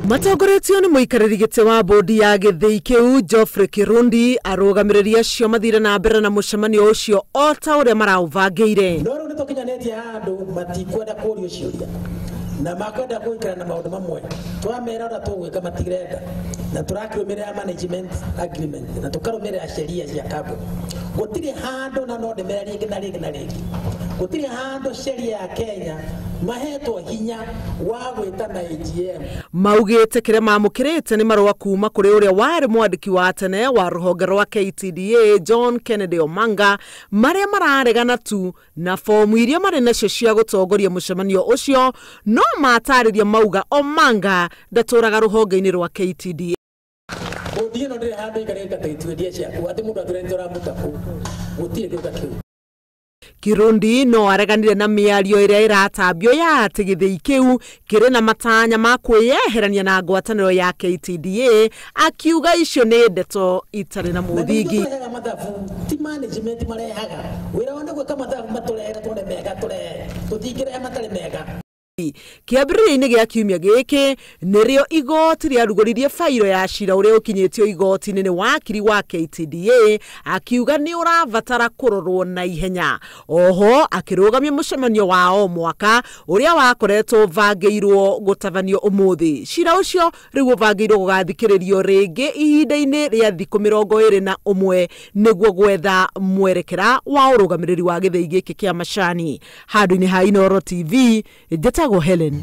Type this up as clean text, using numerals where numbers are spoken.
Matongoretio nĩ mũikarĩri gĩtĩ wa bodi ya gĩthĩi kĩu Geoffrey Kirundi, arũgamĩrĩri acio mathire na mbere na mũcemanio ũcio o ta ũrĩa maraũbangĩire. No rĩu nĩtũkinyanĩtie handũ matikwenda kũrio ciũria na makwenda gũikara na maũndũ mamwe, twamera ũrĩa tũgwĩka matirenda, na tũrakĩrũmĩrĩra management agreement na tũkarũmĩrĩra sheria cia kambuni. Gũtirĩ handũ, na no ndĩmere rĩngĩ na rĩngĩ na rĩngĩ, gũtirĩ handũ sheria ya Kenya mahetwo hinya wa gwĩtana AGM. Maugĩte kĩrĩa mamũkĩrĩte nĩ marũa kuma kũrĩ ũrĩa warĩ mwandĩki wa tene wa rũhonge rwa KTDA John Kennedy Omanga, marĩa mararegana tu na fomu iria marĩ nacio cia gũtongoria mũcemanio ũcio, no matarĩria mauga Omanga ndatũraga rũhonge-inĩ rwa KTDA. Bodi ĩno ndĩrĩ handũ ĩikarĩte ta ituĩria ciaku atĩ mũndũ atwĩre nĩtũramuta kũu, gũtirĩ kĩndũ ta kĩu. Kirundi no areganire na mĩario ĩrĩa ĩratambio ya atĩ gĩthĩi kĩu kĩrĩ na matanya ma kwĩyeherania na ngwatanĩro ya KTDA, akiuga icio nĩ ndeto itarĩ na mũthingi. Tũrehaga mathabu, ti management marehaga wĩra wao nĩ gwĩka mathabu, matũrehere tuone mega, tũrehe, tũtingĩrehe matarĩ mega. Kĩambĩrĩria-inĩ gĩa kiumia gĩkĩ nĩrĩo igoti rĩarugũririe bairo ya cira ũrĩa ũkinyĩtio igoti-inĩ nĩ wakiri wa KTDA, akiuga nĩ ũrabatara kũrorwo na ihenya. Oho akĩrũgamia mũcemanio wa o mwaka ũrĩa wakoretwo ũbangĩirwo gũtabanio ũmũthĩ. Cira ũcio rĩu ũbangĩirwo gũgathikĩrĩrio rĩngĩ ihinda-inĩ rĩa thikũ 21 nĩguo gwetha mwerekera wa ũrũgamĩrĩri wa gĩthĩi gĩkĩ kĩa macani. Handũ-inĩ ha Inooro TV, njĩtagwo Helen.